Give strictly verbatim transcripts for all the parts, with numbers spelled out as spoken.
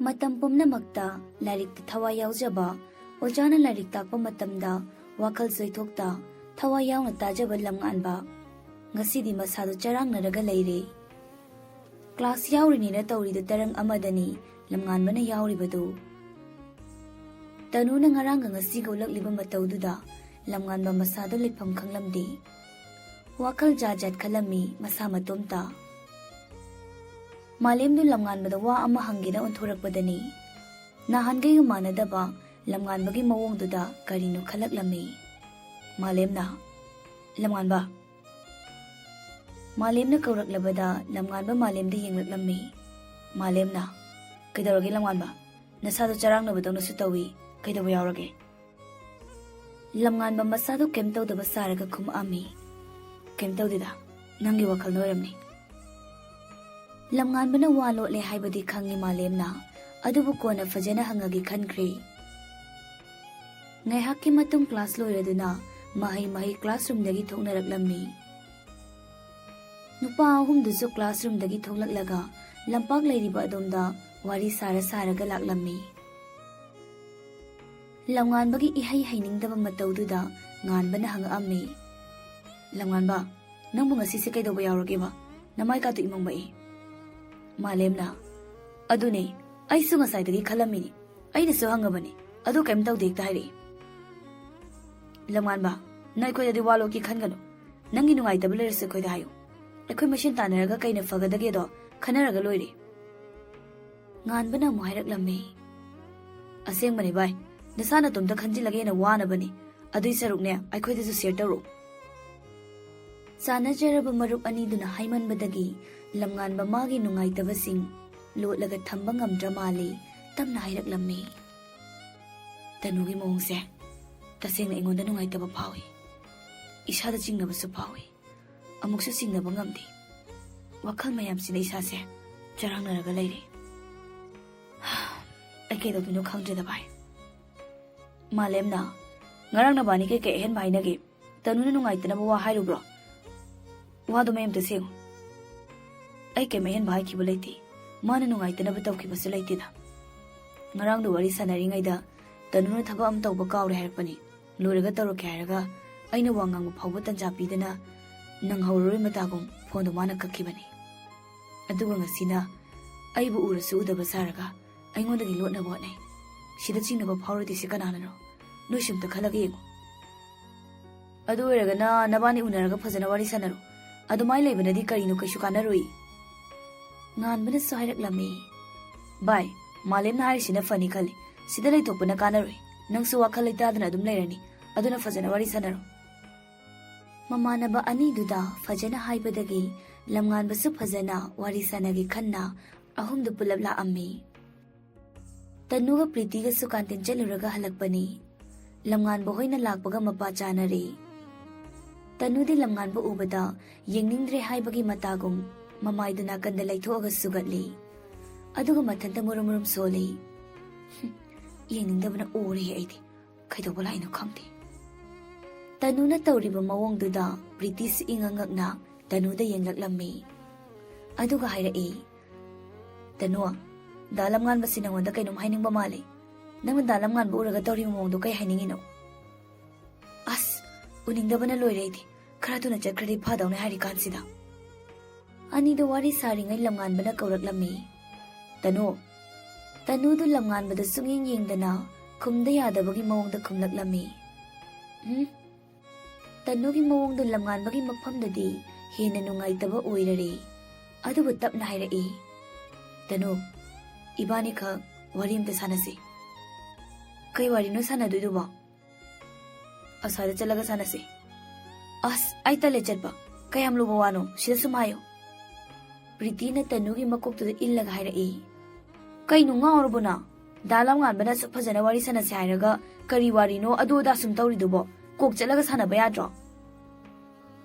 ꯃꯇꯝ ꯄꯨꯝꯅꯃꯛꯇ ꯂꯥꯏꯔꯤꯛꯇ ꯊꯋꯥꯏ ꯌꯥꯎꯖꯕ, ꯑꯣꯖꯥꯅ ꯂꯥꯏꯔꯤꯛ ꯇꯥꯛꯄ ꯃꯇꯝꯗ ꯋꯥꯈꯜ ꯆꯣꯏꯊꯣꯛꯇ ꯊꯋꯥꯏ ꯌꯥꯎꯅ ꯇꯥꯖꯕ ꯂꯝꯉꯥꯟꯕ ꯉꯁꯤꯗꯤ ꯃꯁꯥꯗꯨ ꯆꯔꯥꯡꯅꯔꯒ ꯂꯩꯔꯦ꯫ ꯀ꯭ꯂꯥꯁ ꯌꯥꯎꯔꯤꯅꯦꯅ ꯇꯧꯔꯤꯗꯨ ꯇꯔꯪ ꯑꯃꯗꯅꯤ ꯂꯝꯉꯥꯟꯕꯅ ꯌꯥꯎꯔꯤꯕꯗꯨ꯫ ꯇꯅꯨꯅ ꯉꯔꯥꯡꯒ ꯉꯁꯤꯒ ꯎꯠꯂꯛꯂꯤꯕ ꯃꯇꯧꯗꯨꯗ ꯂꯝꯉꯥꯟꯕ ꯃꯁꯥꯗꯨ ꯂꯩꯐꯝ ꯈꯪꯂꯝꯗꯦ꯫ ꯋꯥꯈꯜ ꯖꯥꯠ ꯖꯥꯠ ꯈꯜꯂꯝꯃꯤ ꯃꯁꯥ ꯃꯇꯣꯝꯇ꯫ ꯃꯥꯂꯦꯝꯗꯨ ꯂꯝꯉꯥꯟꯕꯗ ꯋꯥ ꯑꯃ ꯍꯪꯒꯦꯅ ꯑꯣꯟꯊꯣꯔꯛꯄꯗꯅꯤ ꯅꯍꯥꯟꯈꯩꯒ ꯃꯥꯟꯅꯗꯕ ꯂꯝꯉꯥꯟꯕꯒꯤ ꯃꯑꯣꯡꯗꯨꯗ ꯀꯔꯤꯅꯣ ꯈꯜꯂꯛꯂꯝꯃꯤ꯫ ꯃꯥꯂꯦꯝꯅ, "ꯂꯝꯉꯥꯟꯕ!" ꯃꯥꯂꯦꯝꯅ ꯀꯧꯔꯛꯂꯕꯗ ꯂꯝꯉꯥꯟꯕ ꯃꯥꯂꯦꯝꯗ ꯌꯦꯡꯂꯛꯂꯝꯃꯤ꯫ ꯃꯥꯂꯦꯝꯅ, "ꯀꯩꯗꯧꯔꯒꯦ ꯂꯝꯉꯥꯟꯕ? ꯅꯁꯥꯗꯣ ꯆꯔꯥꯡꯅꯕꯗꯧꯅꯁꯨ ꯇꯧꯏ꯫ ꯀꯩꯗꯧꯕ ꯌꯥꯎꯔꯒꯦ?" ꯂꯝꯉꯥꯟꯕ ꯃꯁꯥꯗꯣ ꯀꯩꯝ ꯇꯧꯗꯕ ꯁꯥꯔꯒ ꯈꯨꯝꯃꯛꯑꯝꯃꯤ꯫ "ꯀꯩꯝ ꯇꯧꯗꯦꯗ, ꯅꯪꯒꯤ ꯋꯥꯈꯜꯅ ꯑꯣꯏꯔꯝꯅꯤ꯫" ꯂꯝꯉꯥꯟꯕꯅ ꯋꯥ ꯂꯣꯠꯂꯦ ꯍꯥꯏꯕꯗꯤ ꯈꯪꯉꯤ ꯃꯥꯂꯦꯝꯅ, ꯑꯗꯨꯕꯨ ꯀꯣꯟꯅ ꯐꯖꯅ ꯍꯪꯉꯒꯦ ꯈꯟꯈ꯭ꯔꯦ꯫ ꯉꯥꯏꯍꯥꯛꯀꯤ ꯃꯇꯨꯡ ꯀ꯭ꯂꯥꯁ ꯂꯣꯏꯔꯗꯨꯅ ꯃꯍꯩ ꯃꯍꯩ ꯀ꯭ꯂꯥꯁꯔꯨꯝꯗꯒꯤ ꯊꯣꯛꯅꯔꯛꯂꯝꯃꯤ꯫ ꯅꯨꯄꯥ ꯑꯍꯨꯝꯗꯨꯁꯨ ꯀ꯭ꯂꯥꯁꯔꯨꯝꯗꯒꯤ ꯊꯣꯛꯂꯛꯂꯒ ꯂꯝꯄꯥꯛ ꯂꯩꯔꯤꯕ ꯑꯗꯣꯝꯗ ꯋꯥꯔꯤ ꯁꯥꯔ ꯁꯥꯔꯒ ꯂꯥꯛꯂꯝꯃꯤ꯫ ꯂꯝꯉꯥꯟꯕꯒꯤ ꯏꯍꯩ ꯍꯩꯅꯤꯡꯗꯕ ꯃꯇꯧꯗꯨꯗ ꯉꯥꯟꯕꯅ ꯍꯪꯉꯛꯑꯝꯃꯤ, "ꯂꯝꯉꯥꯟꯕ, ꯅꯪꯕꯨ ꯉꯁꯤꯁꯦ ꯀꯩꯗꯧꯕ ꯌꯥꯎꯔꯒꯦꯕ? ꯅꯃꯥꯏ ꯀꯥꯇꯨ ꯏꯃꯪ ꯃꯛꯏ꯫" ꯃꯥꯂꯦꯝꯅ, "ꯑꯗꯨꯅꯦ, ꯑꯩꯁꯨ ꯉꯁꯥꯏꯗꯒꯤ ꯈꯜꯂꯝꯃꯤꯅꯤ꯫ ꯑꯩꯅꯁꯨ ꯍꯪꯉꯕꯅꯤ, ꯑꯗꯨ ꯀꯔꯤꯝ ꯇꯧꯗꯦ ꯍꯦꯛꯇ ꯍꯥꯏꯔꯛꯏ꯫" ꯂꯝꯉꯥꯟꯕ, "ꯅꯪ ꯑꯩꯈꯣꯏꯗꯗꯤ ꯋꯥ ꯂꯣꯠꯀꯦ ꯈꯟꯒꯅꯨ꯫ ꯅꯪꯒꯤ ꯅꯨꯡꯉꯥꯏꯇꯕ ꯂꯩꯔꯁꯨ ꯑꯩꯈꯣꯏꯗ ꯍꯥꯏꯌꯨ꯫ ꯑꯩꯈꯣꯏ ꯃꯁꯦꯟ ꯇꯥꯟꯅꯔꯒ ꯀꯩꯅ ꯐꯒꯗꯒꯦꯗꯣ ꯈꯟꯅꯔꯒ ꯂꯣꯏꯔꯦ꯫" ꯉꯥꯟꯕꯅ ꯑꯃꯨꯛ ꯍꯥꯏꯔꯛꯂꯝꯃꯤ, "ꯑꯁꯦꯡꯕꯅꯤ ꯚꯥꯏ, ꯅꯁꯥ ꯅꯇꯣꯝꯇ ꯈꯟꯖꯤꯜꯂꯒ ꯍꯦꯟꯅ ꯋꯥꯅꯕꯅꯤ꯫ ꯑꯗꯨꯏ ꯁꯔꯨꯛꯅꯦ, ꯑꯩꯈꯣꯏꯗꯁꯨ ꯁꯤꯌꯔ ꯇꯧꯔꯛꯎ꯫" ꯆꯥꯟꯅꯖꯔꯕ ꯃꯔꯨꯞ ꯑꯅꯤꯗꯨꯅ ꯍꯥꯏꯃꯟꯕꯗꯒꯤ ꯂꯝꯉꯥꯟꯕ ꯃꯥꯒꯤ ꯅꯨꯡꯉꯥꯏꯇꯕꯁꯤꯡ ꯂꯣꯠꯂꯒ ꯊꯝꯕ ꯉꯝꯗ꯭ꯔ ꯃꯥꯜꯂꯦ, ꯇꯞꯅ ꯍꯥꯏꯔꯛꯂꯝꯃꯤ, "ꯇꯅꯨꯒꯤ ꯃꯑꯣꯡꯁꯦ ꯇꯁꯦꯡꯅ ꯑꯩꯉꯣꯟꯗ ꯅꯨꯡꯉꯥꯏꯇꯕ ꯐꯥꯎꯏ꯫ ꯏꯁꯥꯗ ꯆꯤꯡꯅꯕꯁꯨ ꯐꯥꯎꯏ꯫ ꯑꯃꯨꯛꯁꯨ ꯆꯤꯡꯅꯕ ꯉꯝꯗꯦ꯫ ꯋꯥꯈꯜ ꯃꯌꯥꯝꯁꯤꯅ ꯏꯁꯥꯁꯦ ꯆꯔꯥꯡꯅꯔꯒ ꯂꯩꯔꯦ꯫ ꯑꯩ ꯀꯩꯗꯧꯗꯣꯏꯅꯣ ꯈꯪꯗ꯭ꯔꯦꯗ ꯚꯥꯏ꯫" ꯃꯥꯂꯦꯝꯅ, "ꯉꯔꯥꯡ ꯅꯕꯥꯅꯤ ꯀꯩꯀꯩ ꯑꯍꯦꯟꯕ ꯍꯥꯏꯅꯒꯦ? ꯇꯅꯨꯅ ꯅꯨꯡꯉꯥꯏꯇꯅꯕ ꯋꯥ ꯍꯥꯏꯔꯨꯕ꯭ꯔꯣ? ꯋꯥꯗꯣ ꯃꯌꯥꯝꯇ ꯁꯦꯡꯉꯨ꯫" "ꯑꯩ ꯀꯩꯝ ꯑꯍꯦꯟꯕ ꯍꯥꯏꯈꯤꯕ ꯂꯩꯇꯦ꯫ ꯃꯥꯅ ꯅꯨꯡꯉꯥꯏꯇꯅꯕ ꯇꯧꯈꯤꯕꯁꯨ ꯂꯩꯇꯦꯗ꯫ ꯉꯔꯥꯡꯗꯣ ꯋꯥꯔꯤ ꯁꯥꯟꯅꯔꯤꯉꯩꯗ ꯇꯅꯨꯅ ꯊꯕꯛ ꯑꯃ ꯇꯧꯕ ꯀꯥꯎꯔꯦ ꯍꯥꯏꯔꯛꯄꯅꯤ꯫ ꯂꯣꯏꯔꯒ ꯇꯧꯔꯛꯀꯦ ꯍꯥꯏꯔꯒ ꯑꯩꯅ ꯋꯥ ꯉꯥꯡꯕ ꯐꯥꯎꯕ ꯇꯟꯖꯥ ꯄꯤꯗꯅ ꯅꯪꯍꯧꯔꯔꯣꯏ ꯃꯇꯥꯒꯨꯝ ꯐꯣꯟꯗꯣ ꯃꯥꯅ ꯀꯛꯈꯤꯕꯅꯤ꯫ ꯑꯗꯨꯒ ꯉꯁꯤꯅ ꯑꯩꯕꯨ ꯎꯔꯁꯨ ꯎꯗꯕ ꯁꯥꯔꯒ ꯑꯩꯉꯣꯟꯗꯒꯤ ꯂꯣꯠꯅꯕ ꯍꯣꯠꯅꯩ꯫ ꯁꯤꯗ ꯆꯤꯡꯅꯕ ꯐꯥꯎꯔꯣꯏꯗꯣꯏꯁꯤ ꯀꯅꯥꯅꯅꯣ? ꯅꯣꯏꯁꯨ ꯑꯝꯇ ꯈꯜꯂꯒ ꯌꯦꯡꯉꯨ꯫ ꯑꯗꯨ ꯑꯣꯏꯔꯒꯅ ꯅꯕꯥꯅꯤ ꯎꯅꯔꯒ ꯐꯖꯅ ꯋꯥꯔꯤ ꯁꯥꯟꯅꯔꯣ꯫ ꯑꯗꯨꯃꯥꯏꯅ ꯂꯩꯕꯅꯗꯤ ꯀꯔꯤꯅꯣ ꯀꯩꯁꯨ ꯀꯥꯟꯅꯔꯣꯏ꯫ ꯉꯥꯟꯕꯅꯁꯨ ꯍꯥꯏꯔꯛꯂꯝꯃꯤ꯫ ꯚꯥꯏ, ꯃꯥꯂꯦꯝꯅ ꯍꯥꯏꯔꯤꯁꯤꯅ ꯐꯅꯤ ꯈꯜꯂꯤ꯫ ꯁꯤꯗ ꯂꯩꯊꯣꯛꯄꯅ ꯀꯥꯟꯅꯔꯣꯏ꯫ ꯅꯪꯁꯨ ꯋꯥꯈꯜ ꯂꯩꯇꯥꯗꯅ ꯑꯗꯨꯝ ꯂꯩꯔꯅꯤ꯫ ꯑꯗꯨꯅ ꯐꯖꯅ ꯋꯥꯔꯤ ꯁꯥꯟꯅꯔꯣ꯫ ꯃꯃꯥꯟꯅꯕ ꯑꯅꯤꯗꯨꯗ ꯐꯖꯅ ꯍꯥꯏꯕꯗꯒꯤ ꯂꯝꯉꯥꯟꯕꯁꯨ ꯐꯖꯅ ꯋꯥꯔꯤ ꯁꯥꯟꯅꯒꯦ ꯈꯟꯅ ꯑꯍꯨꯝꯗꯨ ꯄꯨꯂꯞ ꯂꯥꯛꯑꯝꯃꯤ꯫ ꯇꯅꯨꯒ ꯄ꯭ꯔꯤꯇꯤꯒꯁꯨ ꯀꯥꯟꯇꯤꯟ ꯆꯠꯂꯨꯔꯒ ꯍꯜꯂꯛꯄꯅꯤ꯫ ꯂꯝꯉꯥꯟꯕ ꯍꯣꯏꯅ ꯂꯥꯛꯄꯒ ꯃꯄꯥ ꯆꯥꯅꯔꯦ꯫ ꯇꯅꯨꯗꯤ ꯂꯝꯉꯥꯟꯕ ꯎꯕꯗ ꯌꯦꯡꯅꯤꯡꯗ꯭ꯔꯦ ꯍꯥꯏꯕꯒꯤ ꯃꯇꯥꯒꯨꯝ ꯃꯃꯥꯏꯗꯨ ꯅꯥꯀꯟꯗ ꯂꯩꯊꯣꯛꯑꯒ ꯁꯨꯒꯠꯂꯤ꯫ ꯑꯗꯨꯒ ꯃꯊꯟꯇ ꯃꯨꯔꯨꯝ ꯃꯨꯔꯨꯝ ꯁꯣꯜꯂꯤ꯫ "ꯍꯨꯝ, ꯌꯦꯡꯅꯤꯡꯗꯕꯅ ꯑꯣꯔꯦ ꯑꯩꯗꯤ꯫ ꯀꯩꯗꯧꯕ ꯂꯥꯛꯏꯅꯣ ꯈꯪꯗꯦ꯫" ꯇꯅꯨꯅ ꯇꯧꯔꯤꯕ ꯃꯑꯣꯡꯗꯨꯗ ꯄ꯭ꯔꯤꯇꯤꯁꯨ ꯏꯉꯛ ꯉꯛꯅ ꯇꯅꯨꯗ ꯌꯦꯡꯂꯛꯂꯝꯃꯤ꯫ ꯑꯗꯨꯒ ꯍꯥꯏꯔꯛꯏ, "ꯇꯅꯨ, ꯗꯥ ꯂꯝꯉꯥꯟꯕꯁꯤ ꯅꯉꯣꯟꯗ ꯀꯩꯅꯣꯝ ꯍꯥꯏꯅꯤꯡꯕ ꯃꯥꯜꯂꯤ꯫ ꯅꯪꯅ ꯗꯥ ꯂꯝꯉꯥꯟꯕ ꯎꯔꯒ ꯇꯧꯔꯤꯕ ꯃꯑꯣꯡꯗꯣ ꯀꯩ ꯍꯥꯏꯅꯤꯡꯉꯤꯅꯣ?" "ꯑꯁ, ꯎꯅꯤꯡꯗꯕꯅ ꯂꯣꯏꯔꯦ ꯑꯩꯗꯤ꯫ ꯈꯔ ꯊꯨꯅ ꯆꯠꯈ꯭ꯔꯗꯤ ꯐꯗꯧꯅꯦ ꯍꯥꯏꯔꯤꯀꯥꯟꯁꯤꯗ꯫" ꯑꯅꯤꯗꯣ ꯋꯥꯔꯤ ꯁꯥꯔꯤꯉꯩ ꯂꯝꯉꯥꯟꯕꯅ ꯀꯧꯔꯛꯂꯝꯃꯤ꯫ "ꯇꯅꯨ꯫" ꯇꯅꯨꯗꯨ ꯂꯝꯉꯥꯟꯕꯗ ꯁꯨꯡꯌꯦꯡ ꯌꯦꯡꯗꯅ ꯈꯨꯝꯗ ꯌꯥꯗꯕꯒꯤ ꯃꯑꯣꯡꯗ ꯈꯨꯝꯂꯛꯂꯝꯃꯤ꯫ "ꯎꯝ?" ꯇꯅꯨꯒꯤ ꯃꯑꯣꯡꯗꯨ ꯂꯝꯉꯥꯟꯕꯒꯤ ꯃꯐꯝꯗꯗꯤ ꯍꯦꯟꯅ ꯅꯨꯡꯉꯥꯏꯇꯕ ꯑꯣꯏꯔꯔꯦ꯫ ꯑꯗꯨꯕꯨ ꯇꯞꯅ ꯍꯥꯏꯔꯛꯏ, "ꯇꯅꯨ, ꯏꯕꯥꯅꯤꯈꯛ ꯋꯥꯔꯤ ꯑꯝꯇ ꯁꯥꯟꯅꯁꯤ꯫" "ꯀꯩ ꯋꯥꯔꯤꯅꯣ ꯁꯥꯟꯅꯗꯣꯏꯗꯨꯕꯣ?" "ꯑꯁ꯭ꯋꯥꯏꯗ ꯆꯠꯂꯒ ꯁꯥꯟꯅꯁꯤ꯫" "ꯑꯁ, ꯑꯩ ꯇꯜꯂꯦ ꯆꯠꯄ꯫ ꯀꯌꯥꯝ ꯂꯨꯕ ꯋꯥꯅꯣ? ꯁꯤꯗ ꯁꯨꯝ ꯍꯥꯏꯌꯣ꯫" ꯄ꯭ꯔꯤꯇꯤꯅ ꯇꯅꯨꯒꯤ ꯃꯀꯣꯛꯇꯨꯗ ꯏꯜꯂꯒ ꯍꯥꯏꯔꯛꯏ, "ꯀꯩꯅꯣ ꯉꯥꯎꯔꯕꯣ ꯅꯪ? ꯗꯥ ꯂꯝꯉꯥꯟꯕꯅ ꯑꯁꯨꯛ ꯐꯖꯅ ꯋꯥꯔꯤ ꯁꯥꯟꯅꯁꯦ ꯍꯥꯏꯔꯒ ꯀꯔꯤ ꯋꯥꯔꯤꯅꯣ ꯑꯗꯨ ꯑꯗꯥ ꯁꯨꯝ ꯇꯧꯔꯤꯗꯨꯕꯣ? ꯀꯣꯛ ꯆꯠꯂꯒ ꯁꯥꯟꯅꯕ ꯌꯥꯗ꯭ꯔꯣ?"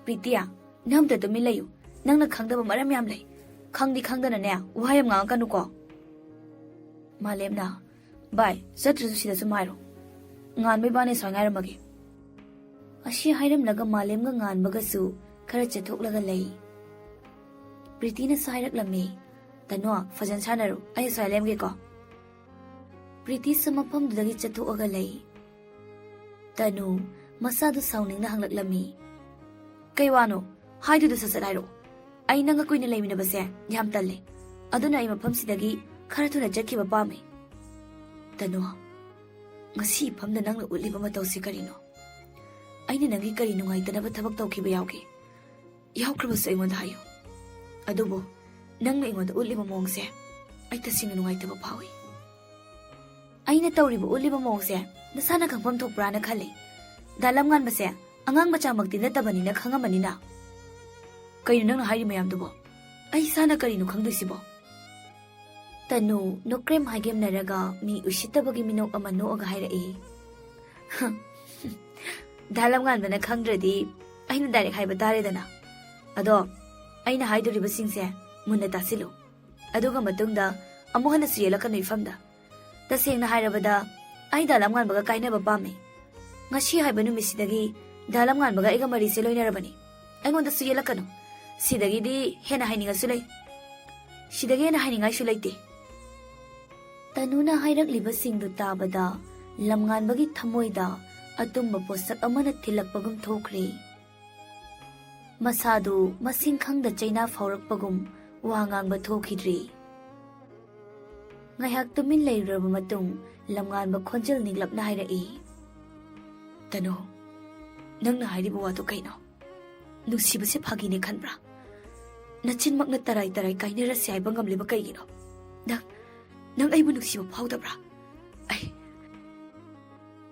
"ꯄ꯭ꯔꯤꯇꯤꯌꯥ, ꯅꯪ ꯑꯝꯇ ꯇꯨꯃꯤꯟ ꯂꯩꯌꯨ꯫ ꯅꯪꯅ ꯈꯪꯗꯕ ꯃꯔꯝ ꯌꯥꯝ ꯂꯩ꯫ ꯈꯪꯗꯤ ꯈꯪꯗꯅꯅꯦ, ꯋꯥꯍꯩ ꯌꯥꯝ ꯉꯥꯡꯉꯛꯀꯅꯨꯀꯣ꯫" ꯃꯥꯂꯦꯝꯅ, "ꯚꯥꯏ, ꯆꯠꯇ꯭ꯔꯁꯨ ꯁꯤꯗ ꯁꯨꯝ ꯍꯥꯏꯔꯣ꯫ ꯉꯥꯟꯕ ꯏꯕꯥꯅꯤ ꯁ꯭ꯋꯥꯏ ꯉꯥꯏꯔꯝꯃꯒꯦ꯫" ꯑꯁꯤ ꯍꯥꯏꯔꯝꯂꯒ ꯃꯥꯂꯦꯝꯒ ꯉꯥꯟꯕꯒꯁꯨ ꯈꯔ ꯆꯠꯊꯣꯛꯂꯒ ꯂꯩ꯫ ꯄ꯭ꯔꯤꯇꯤꯅꯁꯨ ꯍꯥꯏꯔꯛꯂꯝꯃꯤ, "ꯇꯅꯨ, ꯐꯖꯅ ꯁꯥꯟꯅꯔꯨ, ꯑꯩ ꯁ꯭ꯋꯥꯏ ꯂꯦꯝꯒꯦꯀꯣ꯫" ꯄ꯭ꯔꯤꯇꯤꯁꯨ ꯃꯐꯝꯗꯨꯗꯒꯤ ꯆꯠꯊꯣꯛꯑꯒ ꯂꯩ꯫ ꯇꯅꯨ ꯃꯁꯥꯗꯨ ꯁꯥꯎꯅꯤꯡꯅ ꯍꯪꯂꯛꯂꯝꯃꯤ꯫ "ꯀꯩ ꯋꯥꯅꯣ? ꯍꯥꯏꯗꯨꯗ ꯁꯠ ꯁꯠ ꯍꯥꯏꯔꯛꯑꯣ꯫ ꯑꯩ ꯅꯪꯒ ꯀꯨꯏꯅ ꯂꯩꯃꯤꯟꯅꯕꯁꯦ ꯌꯥꯝ ꯇꯜꯂꯦ꯫ ꯑꯗꯨꯅ ꯑꯩ ꯃꯐꯝꯁꯤꯗꯒꯤ ꯈꯔ ꯊꯨꯅ ꯆꯠꯈꯤꯕ ꯄꯥꯝꯃꯤ꯫" "ꯇꯅꯨ, ꯉꯁꯤ ꯏꯐꯝꯗ ꯅꯪꯅ ꯎꯠꯂꯤꯕ ꯃꯇꯧꯁꯤ ꯀꯔꯤꯅꯣ? ꯑꯩꯅ ꯅꯪꯒꯤ ꯀꯔꯤ ꯅꯨꯡꯉꯥꯏꯇꯅꯕ ꯊꯕꯛ ꯇꯧꯈꯤꯕ ꯌꯥꯎꯒꯦ? ꯌꯥꯎꯈ꯭ꯔꯕꯁꯨ ꯑꯩꯉꯣꯟꯗ ꯍꯥꯏꯌꯨ꯫ ꯑꯗꯨꯕꯨ ꯅꯪꯅ ꯑꯩꯉꯣꯟꯗ ꯎꯠꯂꯤꯕ ꯃꯑꯣꯡꯁꯦ ꯑꯩ ꯇꯁꯦꯡꯅ ꯅꯨꯡꯉꯥꯏꯇꯕ ꯐꯥꯎꯏ꯫" "ꯑꯩꯅ ꯇꯧꯔꯤꯕ ꯎꯠꯂꯤꯕ ꯃꯑꯣꯡꯁꯦ ꯅꯁꯥꯅ ꯈꯪꯐꯝ ꯊꯣꯛꯄ꯭ꯔꯥꯅ ꯈꯜꯂꯤ꯫ ꯗꯥ ꯂꯝꯉꯥꯟꯕꯁꯦ ꯑꯉꯥꯡ ꯃꯆꯥꯃꯛꯇꯤ ꯅꯠꯇꯕꯅꯤꯅ ꯈꯪꯉꯝꯃꯅꯤꯅ꯫" "ꯀꯩꯅꯣ ꯅꯪꯅ ꯍꯥꯏꯔꯤ ꯃꯌꯥꯝꯗꯨꯕꯣ? ꯑꯩ ꯏꯁꯥꯅ ꯀꯔꯤꯅꯣ ꯈꯪꯗꯣꯏꯁꯤꯕꯣ?" ꯇꯅꯨ ꯅꯣꯀ꯭ꯔꯦꯝ ꯍꯥꯏꯒꯦꯝꯅꯔꯒ ꯃꯤ ꯎꯁꯤꯠꯇꯕꯒꯤ ꯃꯤꯅꯣꯛ ꯑꯃ ꯅꯣꯛꯑꯒ ꯍꯥꯏꯔꯛꯏ꯫ "ꯗꯥ ꯂꯝꯉꯥꯟꯕꯅ ꯈꯪꯗ꯭ꯔꯗꯤ ꯑꯩꯅ ꯗꯥꯏꯔꯦꯛ ꯍꯥꯏꯕ ꯇꯥꯔꯦꯗꯅ꯫ ꯑꯗꯣ ꯑꯩꯅ ꯍꯥꯏꯗꯣꯔꯤꯕꯁꯤꯡꯁꯦ ꯃꯨꯟꯅ ꯇꯥꯁꯤꯜꯂꯨ꯫ ꯑꯗꯨꯒ ꯃꯇꯨꯡꯗ ꯑꯃꯨꯛ ꯍꯟꯅꯁꯨ ꯌꯦꯜꯂꯛꯀꯅꯨ ꯏꯐꯝꯗ꯫ ꯇꯁꯦꯡꯅ ꯍꯥꯏꯔꯕꯗ ꯑꯩ ꯗꯥ ꯂꯝꯉꯥꯟꯕꯒ ꯀꯥꯏꯅꯕ ꯄꯥꯝꯃꯤ꯫ ꯉꯁꯤ ꯍꯥꯏꯕ ꯅꯨꯃꯤꯠꯁꯤꯗꯒꯤ ꯗꯥ ꯂꯝꯉꯥꯟꯕꯒ ꯑꯩꯒ ꯃꯔꯤꯁꯦ ꯂꯣꯏꯅꯔꯕꯅꯤ꯫ ꯑꯩꯉꯣꯟꯗꯁꯨ ꯌꯦꯜꯂꯛꯀꯅꯨ꯫ ꯁꯤꯗꯒꯤꯗꯤ ꯍꯦꯟꯅ ꯍꯥꯏꯅꯤꯡꯉꯁꯨ ꯂꯩ꯫ ꯁꯤꯗꯒꯤ ꯍꯦꯟꯅ ꯍꯥꯏꯅꯤꯡꯉꯥꯏꯁꯨ ꯂꯩꯇꯦ꯫" ꯇꯅꯨꯅ ꯍꯥꯏꯔꯛꯂꯤꯕꯁꯤꯡꯗꯨ ꯇꯥꯕꯗ ꯂꯝꯉꯥꯟꯕꯒꯤ ꯊꯃꯣꯏꯗ ꯑꯇꯨꯝꯕ ꯄꯣꯠꯁꯛ ꯑꯃꯅ ꯊꯤꯜꯂꯛꯄꯒꯨꯝ ꯊꯣꯛꯈ꯭ꯔꯦ꯫ ꯃꯁꯥꯗꯨ ꯃꯁꯤꯡ ꯈꯪꯗ ꯆꯩꯅꯥ ꯐꯥꯎꯔꯛꯄꯒꯨꯝ ꯋꯥ ꯉꯥꯡꯕ ꯊꯣꯛꯈꯤꯗ꯭ꯔꯦ꯫ ꯉꯥꯏꯍꯥꯛ ꯇꯨꯃꯤꯟ ꯂꯩꯔꯨꯔꯕ ꯃꯇꯨꯡ ꯂꯝꯉꯥꯟꯕ ꯈꯣꯟꯖꯦꯜ ꯅꯤꯛꯂꯞꯅ ꯍꯥꯏꯔꯛꯏ꯫ "ꯇꯅꯨ, ꯅꯪꯅ ꯍꯥꯏꯔꯤꯕ ꯋꯥꯗꯨ ꯀꯩꯅꯣ? ꯅꯨꯡꯁꯤꯕꯁꯦ ꯐꯥꯒꯤꯅꯦ ꯈꯟꯕ꯭ꯔꯥ? ꯅꯆꯤꯟꯃꯛꯅ ꯇꯔꯥꯏ ꯇꯔꯥꯏ ꯀꯥꯏꯅꯔꯁꯦ ꯍꯥꯏꯕ ꯉꯝꯂꯤꯕ ꯀꯩꯒꯤꯅꯣ? ꯅꯪ, ꯅꯪ ꯑꯩꯕꯨ ꯅꯨꯡꯁꯤꯕ ꯐꯥꯎꯗꯕ꯭ꯔꯥ? ꯑꯩ..."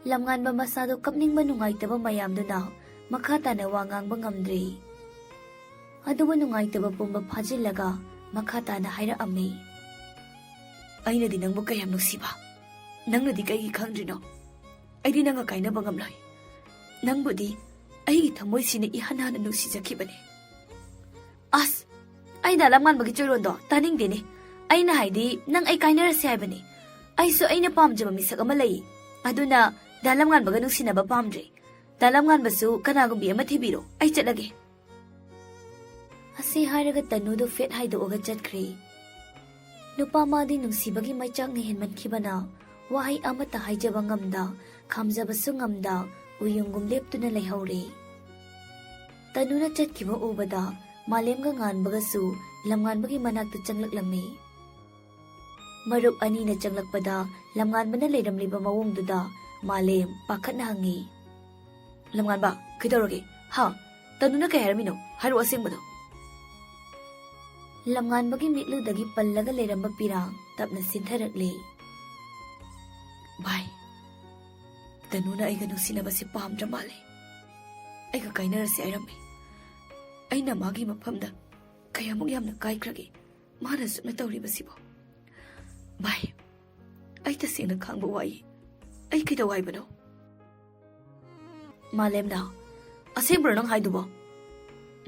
ꯂꯝꯉꯥꯟꯕ ꯃꯁꯥꯗꯣ ꯀꯞꯅꯤꯡꯕ ꯅꯨꯡꯉꯥꯏꯇꯕ ꯃꯌꯥꯝꯗꯨꯅ ꯃꯈꯥ ꯇꯥꯅ ꯋꯥ ꯉꯥꯡꯕ ꯉꯝꯗ꯭ꯔꯦ꯫ ꯑꯗꯨꯕꯨ ꯅꯨꯡꯉꯥꯏꯇꯕ ꯄꯨꯝꯕ ꯐꯥꯖꯤꯜꯂꯒ ꯃꯈꯥ ꯇꯥꯅ ꯍꯥꯏꯔꯛꯑꯝꯃꯤ꯫ "ꯑꯩꯅꯗꯤ ꯅꯪꯕꯨ ꯀꯌꯥꯝ ꯅꯨꯡꯁꯤꯕ? ꯅꯪꯅꯗꯤ ꯀꯩꯒꯤ ꯈꯪꯗ꯭ꯔꯤꯅꯣ? ꯑꯩꯗꯤ ꯅꯪꯒ ꯀꯥꯏꯅꯕ ꯉꯝꯂꯣꯏ꯫ ꯅꯪꯕꯨꯗꯤ ꯑꯩꯒꯤ ꯊꯃꯣꯏꯁꯤꯅ ꯏꯍꯥꯟ ꯍꯥꯟꯅ ꯅꯨꯡꯁꯤꯖꯈꯤꯕꯅꯤ꯫" "ꯑꯁ, ꯑꯩ ꯗꯥ ꯂꯝꯉꯥꯟꯕꯒꯤ ꯆꯣꯏꯔꯣꯟꯗꯣ ꯇꯥꯅꯤꯡꯗꯦꯅꯦ꯫ ꯑꯩꯅ ꯍꯥꯏꯗꯤ ꯅꯪ ꯑꯩ ꯀꯥꯏꯅꯔꯁꯦ ꯍꯥꯏꯕꯅꯤ꯫ ꯑꯩꯁꯨ ꯑꯩꯅ ꯄꯥꯝꯖꯕ ꯃꯤꯁꯛ ꯑꯃ ꯂꯩ꯫ ꯑꯗꯨꯅ ꯗꯥ ꯂꯝꯉꯥꯟꯕꯒ ꯅꯨꯡꯁꯤꯅꯕ ꯄꯥꯝꯗ꯭ꯔꯦ꯫ ꯗꯥ ꯂꯝꯉꯥꯟꯕꯁꯨ ꯀꯅꯥꯒꯨꯝꯕꯤ ꯑꯃ ꯊꯤꯕꯤꯔꯣ꯫ ꯑꯩ ꯆꯠꯂꯒꯦ꯫" ꯑꯁꯤ ꯍꯥꯏꯔꯒ ꯇꯅꯨꯗꯨ ꯐꯦꯠ ꯍꯥꯏꯗꯣꯛꯑꯒ ꯆꯠꯈ꯭ꯔꯦ꯫ ꯅꯨꯄꯥ ꯃꯥꯗꯤ ꯅꯨꯡꯁꯤꯕꯒꯤ ꯃꯩꯆꯥꯛꯅ ꯍꯦꯟꯃꯟꯈꯤꯕꯅ ꯋꯥꯍꯩ ꯑꯃꯠꯇ ꯍꯥꯏꯖꯕ ꯉꯝꯗ, ꯈꯥꯝꯖꯕꯁꯨ ꯉꯝꯗ, ꯎꯌꯨꯡꯒꯨꯝ ꯂꯦꯞꯇꯨꯅ ꯂꯩꯍꯧꯔꯦ꯫ ꯇꯅꯨꯅ ꯆꯠꯈꯤꯕ ꯎꯕꯗ ꯃꯥꯂꯦꯝꯒ ꯉꯥꯟꯕꯒꯁꯨ ꯂꯝꯉꯥꯟꯕꯒꯤ ꯃꯅꯥꯛꯇ ꯆꯪꯂꯛꯂꯝꯃꯤ꯫ ꯃꯔꯨꯞ ꯑꯅꯤꯅ ꯆꯪꯂꯛꯄꯗ ꯂꯝꯉꯥꯟꯕꯅ ꯂꯩꯔꯝꯂꯤꯕ ꯃꯑꯣꯡꯗꯨꯗ ꯃꯥꯂꯦꯝ ꯄꯥꯈꯠꯅ ꯍꯪꯉꯤ, "ꯂꯝꯉꯥꯟꯕ, ꯀꯩꯗꯧꯔꯒꯦ? ꯍꯥ? ꯇꯅꯨꯅ ꯀꯩ ꯍꯥꯏꯔꯝꯃꯤꯅꯣ? ꯍꯥꯏꯔꯛꯑꯣ ꯑꯁꯦꯡꯕꯗꯣ꯫" ꯂꯝꯉꯥꯟꯕꯒꯤ ꯃꯤꯠꯂꯨꯗꯒꯤ ꯄꯜꯂꯒ ꯂꯩꯔꯝꯕ ꯄꯤꯔꯥꯡ ꯇꯞꯅ ꯆꯤꯟꯊꯔꯛꯂꯤ꯫ "ꯚꯥꯏ, ꯇꯅꯨꯅ ꯑꯩꯒ ꯅꯨꯡꯁꯤꯅꯕꯁꯦ ꯄꯥꯝꯗ꯭ꯔ ꯃꯥꯜꯂꯦ꯫ ꯑꯩꯒ ꯀꯥꯏꯅꯔꯁꯦ ꯍꯥꯏꯔꯝꯃꯤ꯫ ꯑꯩꯅ ꯃꯥꯒꯤ ꯃꯐꯝꯗ ꯀꯌꯥꯃꯨꯛ ꯌꯥꯝꯅ ꯀꯥꯏꯈ꯭ꯔꯒꯦ ꯃꯥꯅ ꯑꯁꯨꯛꯅ ꯇꯧꯔꯤꯕꯁꯤꯕꯣ? ꯚꯥꯏ, ꯑꯩ ꯇꯁꯦꯡꯅ ꯈꯥꯡꯕ ꯋꯥꯏ꯫ ꯑꯩ ꯀꯩꯗꯧ ꯍꯥꯏꯕꯅꯣ?" ꯃꯥꯂꯦꯝꯅ, "ꯑꯁꯦꯡꯕ꯭ꯔꯣ ꯅꯪ ꯍꯥꯏꯗꯨꯕꯣ?"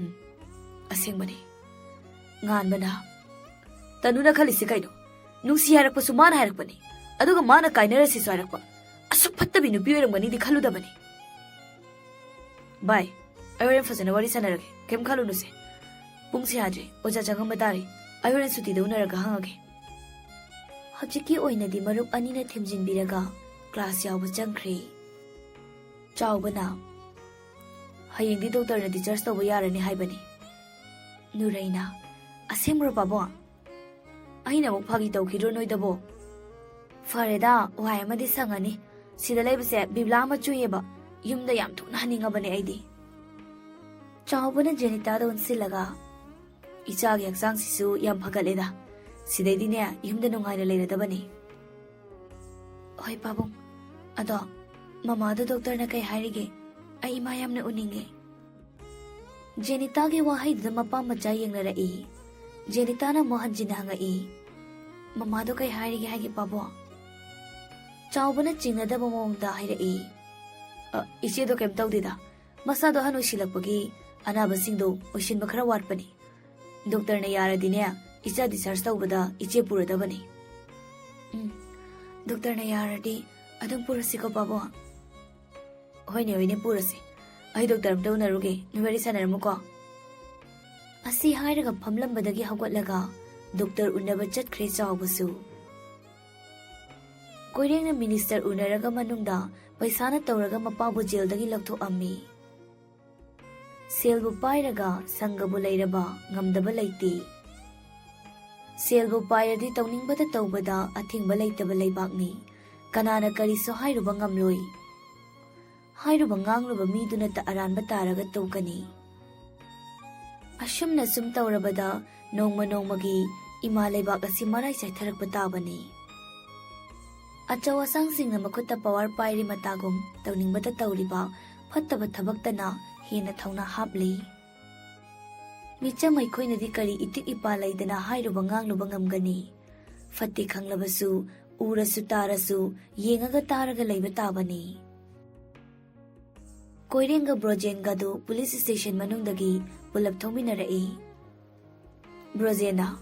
"ꯎꯝ, ꯑꯁꯦꯡꯕꯅꯤ꯫" ꯉꯥꯟꯕꯅ, "ꯇꯅꯨꯅ ꯈꯜꯂꯤꯁꯤ ꯀꯩꯅꯣ? ꯅꯨꯡꯁꯤ ꯍꯥꯏꯔꯛꯄꯁꯨ ꯃꯥꯅ ꯍꯥꯏꯔꯛꯄꯅꯤ, ꯑꯗꯨꯒ ꯃꯥꯅ ꯀꯥꯏꯅꯔꯁꯤꯁꯨ ꯍꯥꯏꯔꯛꯄ꯫ ꯑꯁꯨꯛ ꯐꯠꯇꯕꯤ ꯅꯨꯄꯤ ꯑꯣꯏꯔꯝꯒꯅꯤꯗꯤ ꯈꯜꯂꯨꯗꯕꯅꯤ꯫" "ꯚꯥꯏ, ꯑꯩ ꯍꯣꯔꯦꯟ ꯐꯖꯅ ꯋꯥꯔꯤ ꯁꯥꯟꯅꯔꯒꯦ, ꯀꯩꯝ ꯈꯜꯂꯨꯅꯨꯁꯦ꯫ ꯄꯨꯡꯁꯦ ꯌꯥꯗ꯭ꯔꯦ, ꯑꯣꯖꯥ ꯆꯪꯉꯝꯕ ꯇꯥꯔꯦ꯫ ꯑꯩ ꯍꯣꯔꯦꯟ ꯁꯨꯇꯤꯗ ꯎꯅꯔꯒ ꯍꯪꯉꯒꯦ꯫" ꯍꯧꯖꯤꯛꯀꯤ ꯑꯣꯏꯅꯗꯤ ꯃꯔꯨꯞ ꯑꯅꯤꯅ ꯊꯦꯝꯖꯤꯟꯕꯤꯔꯒ ꯀ꯭ꯂꯥꯁ ꯌꯥꯎꯕ ꯆꯪꯈ꯭ꯔꯦ꯫ ꯆꯥꯎꯕꯅ, "ꯍꯌꯦꯡꯗꯤ ꯗꯣꯛꯇꯔꯅ ꯗꯤꯆꯥꯔꯖ ꯇꯧꯕ ꯌꯥꯔꯅꯤ ꯍꯥꯏꯕꯅꯤ꯫" ꯅꯨꯔꯩꯅ, "ꯑꯁꯦꯡꯕ꯭ꯔꯣ ꯄꯥꯕꯨꯡ? ꯑꯩꯅ ꯑꯃꯨꯛ ꯐꯥꯒꯤ ꯇꯧꯈꯤꯗ꯭ꯔꯣ ꯅꯣꯏꯗꯕꯣ? ꯐꯔꯦꯗ, ꯋꯥꯏ ꯑꯃꯗꯤ ꯁꯪꯉꯅꯤ꯫ ꯁꯤꯗ ꯂꯩꯕꯁꯦ ꯕꯤꯕꯨꯂꯥ ꯑꯃ ꯆꯨꯏꯌꯦꯕ꯫ ꯌꯨꯝꯗ ꯌꯥꯝ ꯊꯨꯅ ꯍꯟꯅꯤꯡꯉꯕꯅꯦ ꯑꯩꯗꯤ꯫" ꯆꯥꯎꯕꯅ ꯖꯦꯅꯤꯇꯥꯗ ꯑꯣꯟꯁꯤꯜꯂꯒ, "ꯏꯆꯥꯒꯤ ꯍꯛꯆꯥꯡꯁꯤꯁꯨ ꯌꯥꯝ ꯐꯒꯠꯂꯦꯗ꯫ ꯁꯤꯗꯩꯗꯤꯅꯦ, ꯌꯨꯝꯗ ꯅꯨꯡꯉꯥꯏꯅ ꯂꯩꯔꯗꯕꯅꯤ꯫" "ꯍꯣꯏ ꯄꯥꯕꯨꯡ, ꯑꯗꯣ ꯃꯃꯥꯗꯣ ꯗꯣꯛꯇꯔꯅ ꯀꯩ ꯍꯥꯏꯔꯤꯒꯦ? ꯑꯩ ꯏꯃꯥ ꯌꯥꯝꯅ ꯎꯅꯤꯡꯉꯦ꯫" ꯖꯦꯅꯤꯇꯥꯒꯤ ꯋꯥꯍꯩꯗꯨꯗ ꯃꯄꯥ ꯃꯆꯥ ꯌꯦꯡꯅꯔꯛꯏ꯫ ꯖꯦꯅꯤꯇꯥꯅ ꯑꯃꯨꯛ ꯍꯟꯖꯤꯟꯅ ꯍꯪꯉꯛꯏ, "ꯃꯃꯥꯗꯣ ꯀꯩ ꯍꯥꯏꯔꯤꯒꯦ ꯍꯥꯏꯒꯦ ꯄꯥꯕꯨꯡ?" ꯆꯥꯎꯕꯅ ꯆꯤꯡꯅꯗꯕ ꯃꯑꯣꯡꯗ ꯍꯥꯏꯔꯛꯏ, "ꯑ, ꯏꯆꯦꯗꯣ ꯀꯩꯝ ꯇꯧꯗꯦꯗ꯫ ꯃꯁꯥꯗꯣ ꯑꯍꯟ ꯑꯣꯏꯁꯤꯜꯂꯛꯄꯒꯤ ꯑꯅꯥꯕꯁꯤꯡꯗꯣ ꯑꯣꯏꯁꯤꯟꯕ ꯈꯔ ꯋꯥꯠꯄꯅꯤ꯫ ꯗꯣꯛꯇꯔꯅ ꯌꯥꯔꯗꯤꯅꯦ, ꯏꯆꯥ ꯗꯤꯁꯆꯥꯔꯖ ꯇꯧꯕꯗ ꯏꯆꯦ ꯄꯨꯔꯗꯕꯅꯤ꯫" "ꯎꯝ, ꯗꯣꯛꯇꯔꯅ ꯌꯥꯔꯗꯤ ꯑꯗꯨꯝ ꯄꯨꯔꯁꯤꯀꯣ ꯄꯥꯕꯨꯡ?" "ꯍꯣꯏꯅꯦ, ꯍꯣꯏꯅꯦ, ꯄꯨꯔꯁꯤ꯫ ꯑꯩ ꯗꯣꯛꯇꯔ ꯑꯝꯇ ꯎꯅꯔꯨꯒꯦ, ꯅꯣꯏ ꯋꯥꯔꯤ ꯁꯥꯟꯅꯔꯝꯃꯨꯀꯣ꯫" ꯑꯁꯤ ꯍꯥꯏꯔꯒ ꯐꯝꯂꯝꯕꯗꯒꯤ ꯍꯧꯒꯠꯂꯒ ꯗꯣꯛꯇꯔ ꯎꯅꯕ ꯆꯠꯈ꯭ꯔꯦ ꯆꯥꯎꯕꯁꯨ꯫ ꯀꯣꯏꯔꯦꯡꯅ ꯃꯤꯅꯤꯁꯇꯔ ꯎꯅꯔꯒ ꯃꯅꯨꯡꯗ ꯄꯩꯁꯥꯅ ꯇꯧꯔꯒ ꯃꯄꯥꯕꯨ ꯖꯦꯜꯗꯒꯤ ꯂꯧꯊꯣꯛꯑꯝꯃꯤ꯫ ꯁꯦꯜꯕꯨ ꯄꯥꯏꯔꯒ ꯁꯪꯒꯕꯨ ꯂꯩꯔꯕ ꯉꯝꯗꯕ ꯂꯩꯇꯦ꯫ ꯁꯦꯜꯕꯨ ꯄꯥꯏꯔꯗꯤ ꯇꯧꯅꯤꯡꯕꯗ ꯇꯧꯕꯗ ꯑꯊꯤꯡꯕ ꯂꯩꯇꯕ ꯂꯩꯕꯥꯛꯅꯤ꯫ ꯀꯅꯥꯅ ꯀꯔꯤꯁꯨ ꯍꯥꯏꯔꯨꯕ ꯉꯝꯂꯣꯏ꯫ ꯍꯥꯏꯔꯨꯕ ꯉꯥꯡꯂꯨꯕ ꯃꯤꯗꯨꯅꯇ ꯑꯔꯥꯟꯕ ꯇꯥꯔꯒ ꯇꯣꯛꯀꯅꯤ꯫ ꯑꯁꯨꯝꯅ ꯁꯨꯝ ꯇꯧꯔꯕꯗ ꯅꯣꯡꯃ ꯅꯣꯡꯃꯒꯤ ꯏꯃꯥ ꯂꯩꯕꯥꯛ ꯑꯁꯤ ꯃꯔꯥꯏ ꯆꯥꯏꯊꯔꯛꯄ ꯇꯥꯕꯅꯤ꯫ ꯑꯆꯧ ꯑꯁꯥꯡꯁꯤꯡꯅ ꯃꯈꯨꯠꯇ ꯄꯋꯥꯔ ꯄꯥꯏꯔꯤ ꯃꯇꯥꯒꯨꯝ ꯇꯧꯅꯤꯡꯕꯇ ꯇꯧꯔꯤꯕ ꯐꯠꯇꯕ ꯊꯕꯛꯇꯅ ꯍꯦꯟꯅ ꯊꯧꯅꯥ ꯍꯥꯞꯂꯤ꯫ ꯃꯤꯆꯝ ꯑꯩꯈꯣꯏꯅꯗꯤ ꯀꯔꯤ ꯏꯇꯤꯛ ꯏꯄꯥ ꯂꯩꯗꯅ ꯍꯥꯏꯔꯨꯕ ꯉꯥꯡꯂꯨꯕ ꯉꯝꯒꯅꯤ? ꯐꯠꯇꯦ ꯈꯪꯂꯕꯁꯨ, ꯎꯔꯁꯨ ꯇꯥꯔꯁꯨ, ꯌꯦꯡꯉꯒ ꯇꯥꯔꯒ ꯂꯩꯕ ꯇꯥꯕꯅꯤ꯫ ꯀꯣꯏꯔꯦꯡꯒ ꯕ꯭ꯔꯣꯖꯦꯟꯒꯗꯨ ꯄꯨꯂꯤꯁ ꯁ꯭ꯇꯦꯁꯟ ꯃꯅꯨꯡꯗꯒꯤ ꯄꯨꯂꯞ ꯊꯣꯛꯃꯤꯟꯅꯔꯛꯏ꯫ ꯕ꯭ꯔꯣꯖꯦꯟꯅ,